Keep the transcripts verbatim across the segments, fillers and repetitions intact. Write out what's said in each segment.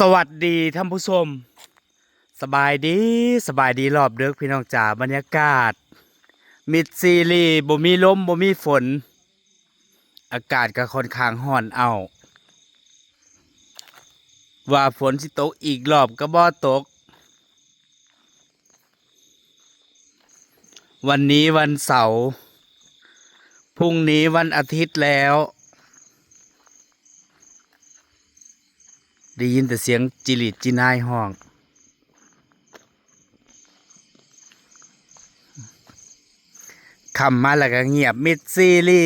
สวัสดีท่านผู้ชม สบายดี สบายดีรอบดึกพี่น้องจ๋า บรรยากาศ มิดซีรีบ่มีลม บ่มีฝน อากาศก็ค่อนข้างร้อนเอา ว่าฝนสิตกอีกรอบก็บ่ตก วันนี้วันเสาร์ พรุ่งนี้วันอาทิตย์แล้ว ได้ยินแต่เสียงจิหลีดจินายฮ้อง ค่ำมาแล้วก็เงียบมิดซีรี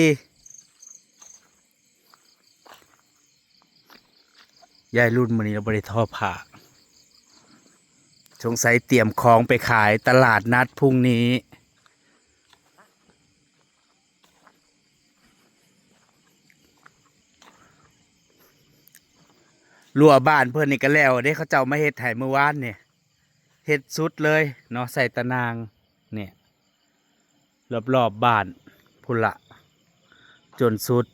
ยายรุ่นมื้อนี้เราบ่ได้ทอผ้า สงสัยเตรียมของไปขายตลาดนัดพรุ่งนี้ รั้วบ้านเพิ่นนี่ก็แล้วเด้ เขาเจ้ามาเฮ็ดให้มื้อวานนี่ เฮ็ดสุดเลยเนาะ ใส่ตะนางเนี่ย รอบๆบ้านพุ้นละ จนสุด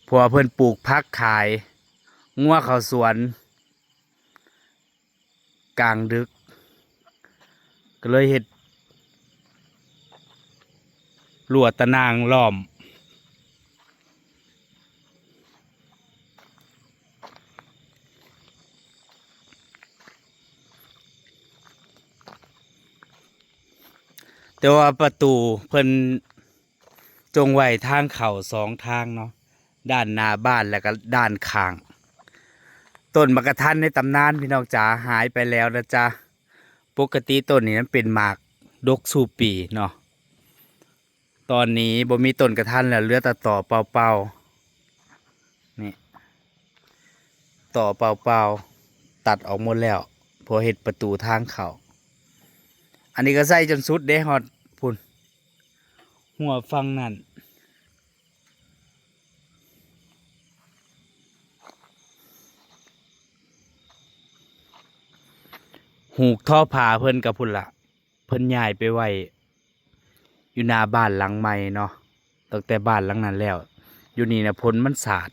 เพราะว่าเพิ่นปลูกผักขาย งัวเข้าสวน กลางดึก ก็เลยเฮ็ดรั้วตะนางล้อม แต่ว่าประตูเพิ่นจงไว้ทางเข้าสองทางเนาะ ด้านหน้าบ้านแล้วก็ด้านข้าง ต้นบักกะทันในตำนานพี่น้องจ๋า หายไปแล้วนะจ๊ะ ปกติต้นนี้มันเป็นหมากดกสู่ปีเนาะ ตอนนี้บ่มีต้นกะทันแล้ว เหลือแต่ตอเป่าๆ นี่ ตอเป่าๆ ตัดออกหมดแล้ว เพราะเฮ็ดประตูทางเข้า อันนี้ก็ใส่จนสุดเด้ ฮอดพุ้น ฮั้วฝั่งนั้น ฮูกทอผ้าเพิ่นก็พุ้นละ เพิ่นย้ายไปไว้อยู่หน้าบ้านหลังใหม่เนาะ ตั้งแต่บ้านหลังนั้นแล้ว อยู่นี่นะฝนมันสาด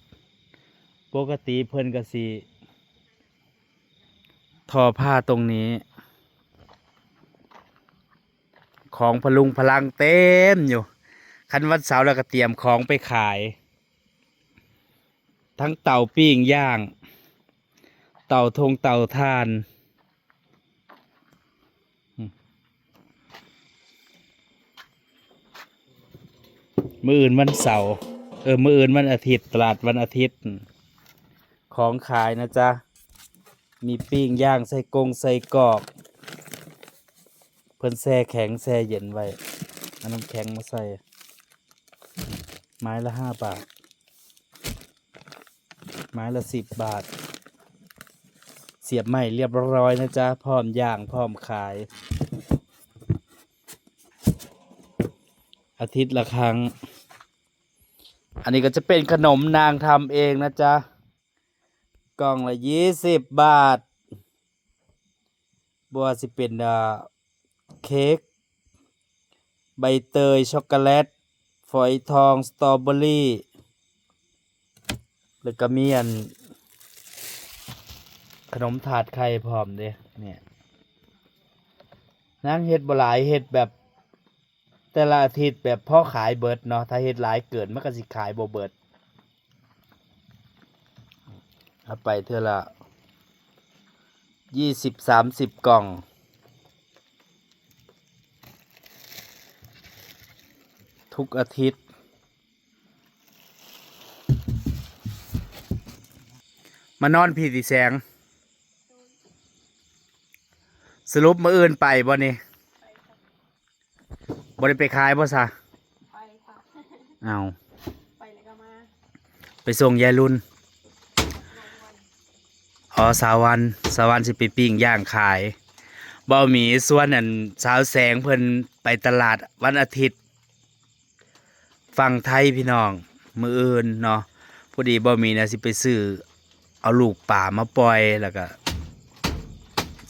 ปกติเพิ่นก็สิทอผ้าตรงนี้ ของพลุงพลังเต็มอยู่ คันวันเสาร์แล้วก็เตรียมของไปขาย ทั้งเตาปิ้งย่าง เตาทงเตาถ่าน มื้ออื่นวันเสาร์ เออ มื้ออื่นวันอาทิตย์ ตลาดวันอาทิตย์ ของขายนะจ๊ะ มีปิ้งย่าง ไส้กงไส้กรอก เพิ่นแช่แข็งแช่เย็นไว้ เอาน้ำแข็งมาใส่ ไม้ละห้าบาท ไม้ละสิบบาท เสียบไม้เรียบร้อยนะจ๊ะ พร้อมย่าง พร้อมขาย อาทิตย์ละครั้ง อันนี้ก็จะเป็นขนมนางทำเองนะจ๊ะ กล่องละยี่สิบบาท บ่ว่าสิเป็น อ่า เค้ก ใบเตย ช็อกโกแลต ฝอยทอง สตรอเบอรี่ แล้วก็มีอัน ขนมถาดไข่พร้อมเด้ เนี่ย นางเฮ็ดบ่หลาย เฮ็ดแบบ แต่ละอาทิตย์แบบพอขายเบิดเนาะ ถ้าเฮ็ดหลายเกินมันก็สิขายบ่เบิด เอาไปเทื่อละยี่สิบ สามสิบกล่อง ทุกอาทิตย์ มานอนพี้ติแสง สรุปมื้ออื่นไปบ่นี่ บ่ได้ไปขายบ่ซะ ไปค่ะ เอา ไปแล้วก็มา ไปส่งยายรุ่น อ๋อ สาววัน สาววันสิไปปิ้งย่างขาย บ่าวหมีชวนอันสาวแสงเพิ่นไปตลาดวันอาทิตย์ ฝั่งไทยพี่น้อง มื้ออื่นเนาะ พอดีบ่าวหมีนะสิไปซื้อ เอาลูกปลามาปล่อย แล้วก็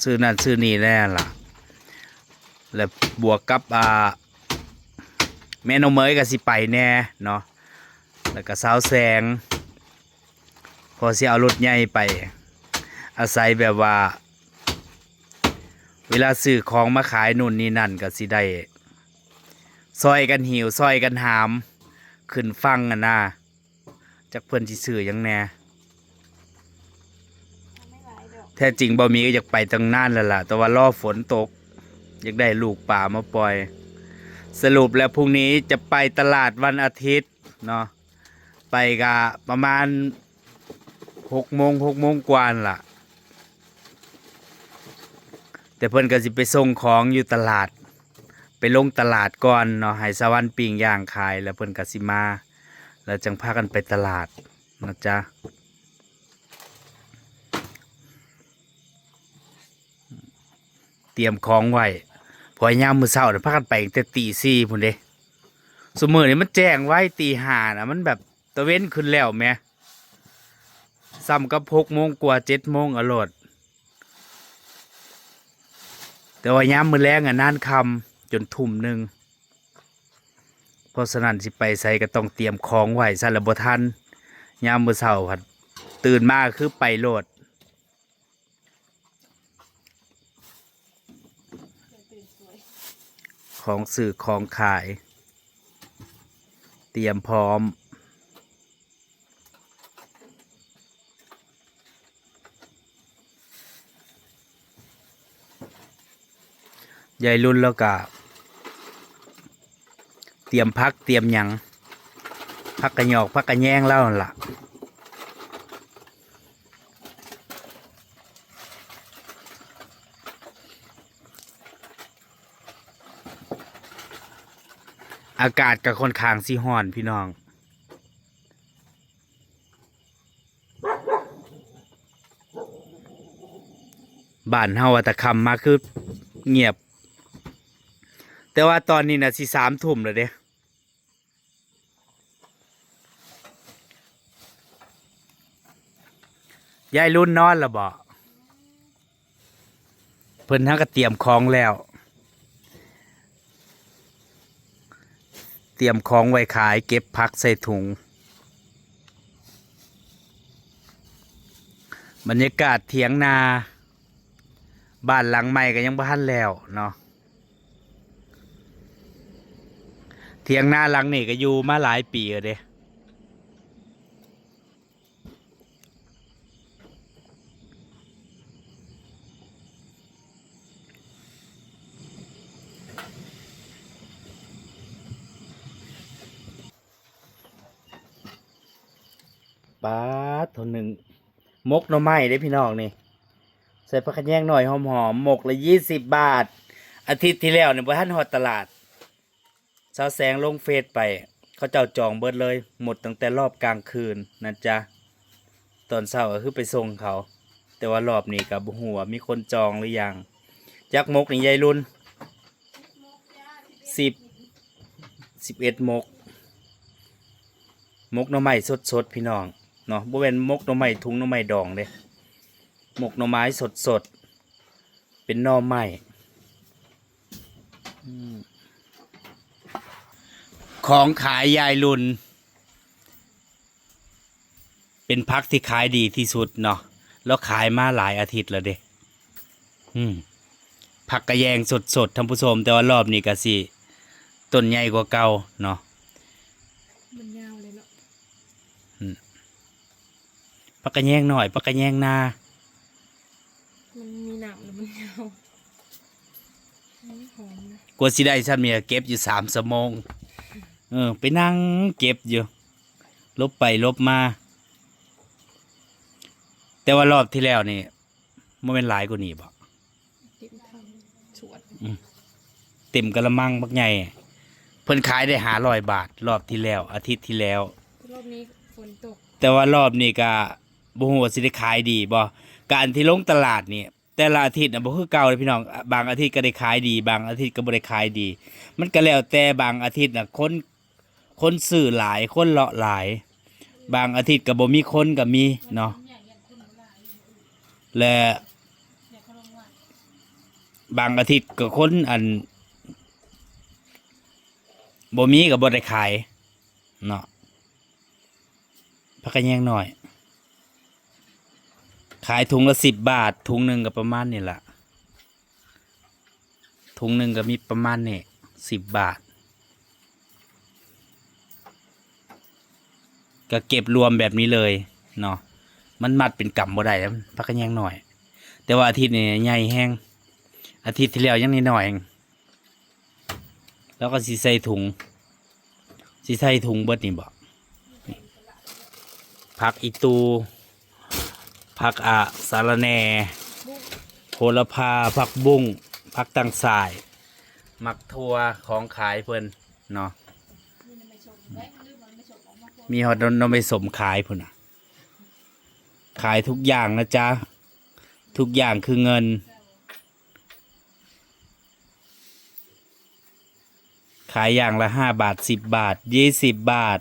ซื้อนั่นซื้อนี่แน่ล่ะ แล้วบวกกับ อ่า แม่น้องเมยก็สิไปแน่เนาะ แล้วก็สาวแสง พอสิเอารถใหญ่ไป อาศัยแบบว่า เวลาซื้อของมาขายนู่นนี่นั่นก็สิได้ ซอยกันหิ้ว ซอยกันหาม ขึ้นฝั่งหั่นนะ จักเพิ่นสิซื้อหยังแหน่ แท้จริงบ่มีก็อยากไปตั้งนานแล้วล่ะ แต่ว่ารอฝนตก อยากได้ลูกปลามาปล่อย สรุปแล้วพรุ่งนี้จะไปตลาดวันอาทิตย์เนาะ ไปกะประมาณหกโมง หกโมงกว่านั่นล่ะ แต่เพิ่นก็สิไปส่งของอยู่ตลาด ไปลงตลาดก่อนเนาะ ให้สะหวันปิ้งย่างขาย แล้วเพิ่นก็สิมา แล้วจั่งพากันไปตลาดนะจ๊ะ เตรียมของไว้ เพราะยามมื้อเช้าน่ะพากันไปตั้งแต่ตีสี่พุ้นเด้ ซุมื้อนี้มันแจ้งไว ตีห้าน่ะ มันแบบตะเว็นขึ้นแล้วแหม ส่ำกับหกโมงกว่า เจ็ดโมงเอาโลด แต่ว่ายามมื้อแลงอะนานค่ำ จนทุ่มหนึ่ง เพราะฉะนั้นสิไปไสก็ต้องเตรียมของไว้ ซั้นละบ่ทัน ยามมื้อเช้าพัดตื่นมาคือไปโลด ของซื้อของขาย เตรียมพร้อม ยายรุ่นแล้วก็ เตรียมผักเตรียมหยัง ผักกะหยอกผักกะแยงลาวนั่นล่ะ อากาศก็ค่อนข้างสิร้อนพี่น้อง บ้านเฮาว่าแต่ค่ำมาคือเงียบ แต่ว่าตอนนี้น่ะสิสามทุ่มแล้วเด้ ยายรุ่นนอนแล้วบ่ เพิ่นหาก็เตรียมของแล้ว เตรียมของไว้ขาย เก็บผักใส่ถุง บรรยากาศเถียงนา บ้านหลังใหม่ก็ยังบ่ทันแล้วเนาะ เถียงนาหลังนี้ก็อยู่มาหลายปีแล้วเด้ ป๊าด โถหนึ่ง หมกหน่อไม้เด้พี่น้องนี่ ใส่ผักขะแยงหน่อยหอมๆ หมกละยี่สิบบาท อาทิตย์ที่แล้วนี่บ่ทันฮอดตลาด สาวแสงลงเฟซไป เขาเจ้าจองเบิดเลย หมดตั้งแต่รอบกลางคืนนะจ๊ะ ตอนเช้าก็คือไปส่งเขา แต่ว่ารอบนี้ก็บ่ฮู้ว่ามีคนจองหรือยัง จักหมกนี่ยายรุ่น สิบ สิบเอ็ดหมก หมกหน่อไม้สดๆ พี่น้องเนาะ บ่แม่นหมกหน่อไม้ถุงหน่อไม้ดองเด้ หมกหน่อไม้สดๆ เป็นหน่อไม้ อืม ของขายยายรุ่น เป็นผักที่ขายดีที่สุดเนาะ แล้วขายมาหลายอาทิตย์แล้วเด้ อืม ผักกะแยงสดๆ ท่านผู้ชม แต่ว่ารอบนี้ก็สิต้นใหญ่กว่าเก่าเนาะ มันยาวเลยเนาะ อืม ผักกะแยงหน่อย ผักกะแยงนา มันมีหนามแล้วมันยาว อันนี้หอมนะ กว่าสิได้ซ้ำนี่เก็บอยู่สามชั่วโมง เออ ไปนั่งเก็บอยู่ ลบไปลบมา แต่ว่ารอบที่แล้วนี่ บ่แม่นหลายกว่านี้บ่ เต็มถังสวน อืม เต็มกะละมังบักใหญ่ เพิ่นขายได้ห้าร้อยบาท รอบที่แล้ว อาทิตย์ที่แล้ว รอบนี้ฝนตก แต่ว่ารอบนี้ก็บ่ฮู้ว่าสิได้ขายดีบ่ การที่ลงตลาดนี่ แต่ละอาทิตย์น่ะบ่คือเก่าเด้พี่น้อง บางอาทิตย์ก็ได้ขายดี บางอาทิตย์ก็บ่ได้ขายดี มันก็แล้วแต่ บางอาทิตย์น่ะ คน คนซื้อหลาย คนเลาะหลาย บางอาทิตย์ก็บ่มีคนก็มีเนาะ และบางอาทิตย์ก็คนอัน บ่มีก็บ่ได้ขายเนาะ ผักกะแยงน้อย ขายถุงละสิบบาท ถุงหนึ่งก็ประมาณนี่แหละ ถุงหนึ่งก็มีประมาณนี่ สิบบาท ก็เก็บรวมแบบนี้เลยเนาะ มันมัดเป็นกำบ่ได้แล้ว ผักกะแยงน้อย แต่ว่าอาทิตย์นี้ใหญ่แฮง อาทิตย์ที่แล้วยังน้อยๆเอง แล้วก็สิใส่ถุง สิใส่ถุงเบิดนี่บ่ ผักอีตู ผักอะสะระแหน่ โหระพา ผักบุ้ง ผักตังสาย หมากถั่ว ของขายเพิ่นเนาะ มีฮอดหน่อไม้ส้มขายพุ้นน่ะ ขายทุกอย่างนะจ๊ะ ทุกอย่างคือเงิน ขายอย่างละห้าบาท สิบบาท ยี่สิบบาท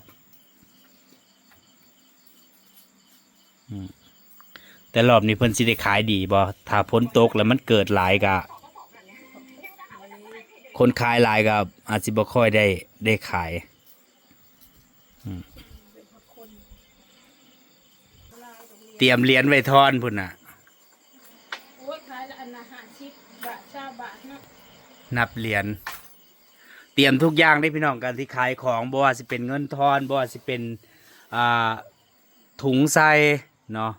อืม แต่รอบนี้เพิ่นสิได้ขายดีบ่ ถ้าฝนตกแล้วมันเกิดหลายก็ คนขายหลายก็อาจสิบ่ค่อยได้ ได้ขาย อืม เตรียมเหรียญไว้ทอนพุ้นน่ะ โอ้ย ขายละอันละห้าสิบบาท ซาวบาทเนาะ นับเหรียญ เตรียมทุกอย่างเด้พี่น้อง การที่ขายของ บ่ว่าสิเป็นเงินทอน บ่ว่าสิเป็น อ่า ถุงใส่เนาะ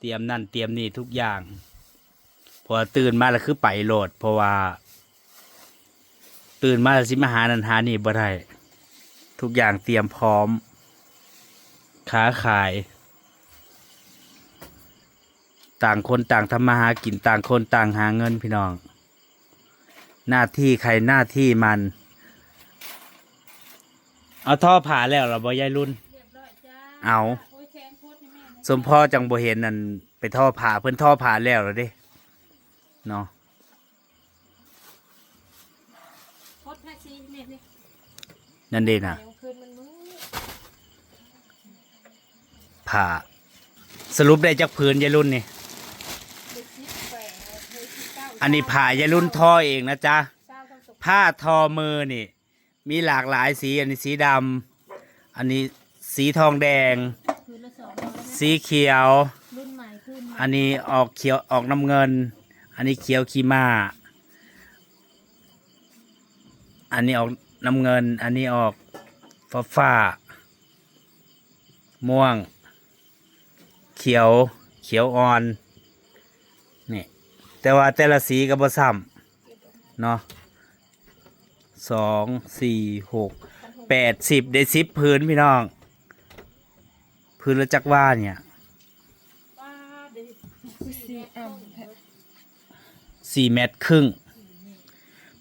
เตรียมนั่นเตรียมนี่ทุกอย่าง เพราะว่าตื่นมาแล้วคือไปโลด เพราะว่า ตื่นมาแล้วสิมาหานั่นหานี่บ่ได้ ทุกอย่างเตรียมพร้อม ค้าขาย ต่างคนต่างทำมาหากิน ต่างคนต่างหาเงินพี่น้อง หน้าที่ใครหน้าที่มัน เอาทอผ้าแล้วเหรอบ่ยายรุ่น เรียบร้อยจ้า เอา โอ้ย แสงโพดให้แม่หน่อย สมพ่อจังบ่เห็นนั่น ไปทอผ้า เพิ่นทอผ้าแล้วเหรอเด้ เนาะ โพดแม่ซีเนี่ยนี่ นั่นเด้น่ะ แสงคืนมันมืด ผ้า สรุปได้จักผืนยายรุ่นนี่ ได้สิบแปด ได้สิบเก้า อันนี้ผ้ายายรุ่นทอเองนะจ๊ะ เศร้าทั้งสุข ผ้าทอมือนี่ มีหลากหลายสี อันนี้สีดำ อันนี้สีทองแดง คืนละสองร้อยนะ สีเขียว รุ่นใหม่คืนใหม่ อันนี้ออกเขียว ออกน้ำเงิน อันนี้เขียวขี้ม้า อันนี้ออกน้ำเงิน อันนี้ออกฟ้าฟ้า ม่วง เขียว เขียวอ่อน นี่ แต่ว่าแต่ละสีก็บ่ซ้ำเนาะ สอง สี่ หก แปด สิบ ได้สิบผืนพี่น้อง ผืนละจักว่าเนี่ย สี่อันแท้ สี่เมตรครึ่ง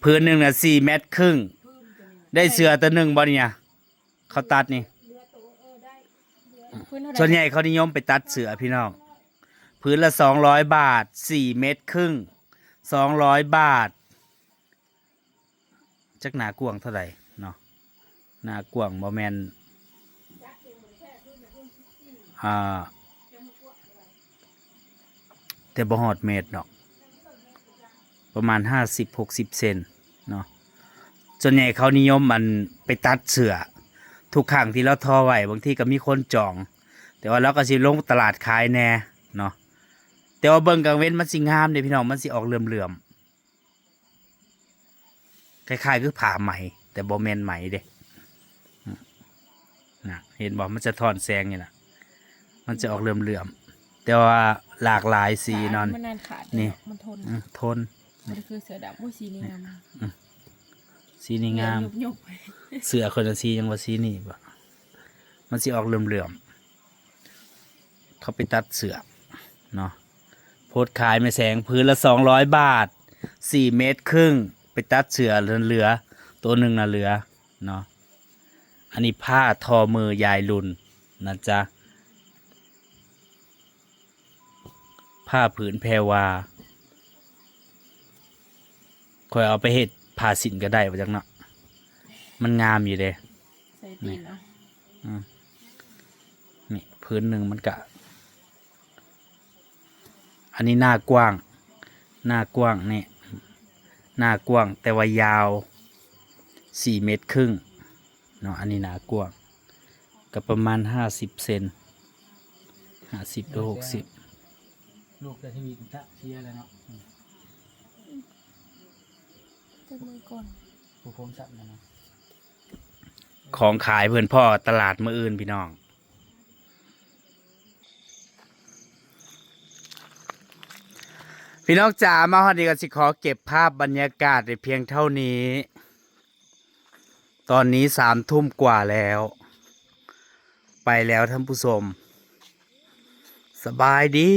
ผืนหนึ่งน่ะ สี่เมตรครึ่ง ได้เสื้อตัวหนึ่งบ่เนี่ย เขาตัดนี่ พื้นเท่าไหร่ ส่วนใหญ่เขานิยมไปตัดเสื้อพี่น้อง ผืนละสองร้อยบาท สี่เมตรครึ่ง สองร้อยบาท จักหนากว้างเท่าใดเนาะ หนากว้างบ่แม่น อ่า แต่บ่ฮอดเมตรดอก ประมาณห้าสิบ หกสิบเซนเนาะ ส่วนใหญ่เขานิยมอันไปตัดเสื้อ ทุกครั้งที่เราทอไว้ บางทีก็มีคนจอง แต่ว่าเราก็สิลงตลาดขายแหน่เนาะ แต่ว่าเบิ่งกลางเว็นมันสิงามเด้พี่น้อง มันสิออกเหลื่อมๆ คล้ายๆ คือผ้าไหม แต่บ่แม่นไหมเด้ อืม น่ะ เห็นบ่ มันสะท้อนแสงนี่ล่ะ มันจะออกเหลื่อมๆ แต่ว่าหลากหลายสีนอน มันนั่นขาด นี่ เนาะ มันทน อืม ทน มันคือเสื้อดำ อุ้ย สีนี้งาม อืม สีนี้งาม หยบๆ เสื้อคนละสียังว่าสีนี้บ่ มันสิออกเหลื่อมๆ เขาไปตัดเสื้อเนาะ โพสต์ขายแม่แสง ผืนละสองร้อยบาท สี่เมตรครึ่ง ไปตัดเสื้อเหลือ ตัวหนึ่งน่ะเหลือเนาะ อันนี้ผ้าทอมือยายลุนนะจ๊ะ ผ้าผืนแพรวา ข้อยเอาไปเฮ็ดผ้าสิ้นก็ได้ว่าจักเนาะ มันงามอยู่เด้ ใส่ตีนเอา อืม นี่ผืนหนึ่งมันกะ อันนี้หน้ากว้าง หน้ากว้างนี่ หน้ากว้างแต่ว่ายาว สี่เมตรครึ่งเนาะ อันนี้หน้ากว้าง ก็ประมาณห้าสิบเซน ห้าสิบหรือหกสิบ ลูกแต่ชีวิตมันจะเสียแล้วเนาะอืม จับมือก่อน ผู้ผมสับแล้วนะ ของขายเพิ่นพ่อตลาดมื้ออื่นพี่น้อง พี่น้องจ๋ามาฮอดนี้ก็สิขอเก็บภาพบรรยากาศไว้เพียงเท่านี้ ตอนนี้สามทุ่มกว่าแล้ว ไปแล้วท่านผู้ชม สบายดี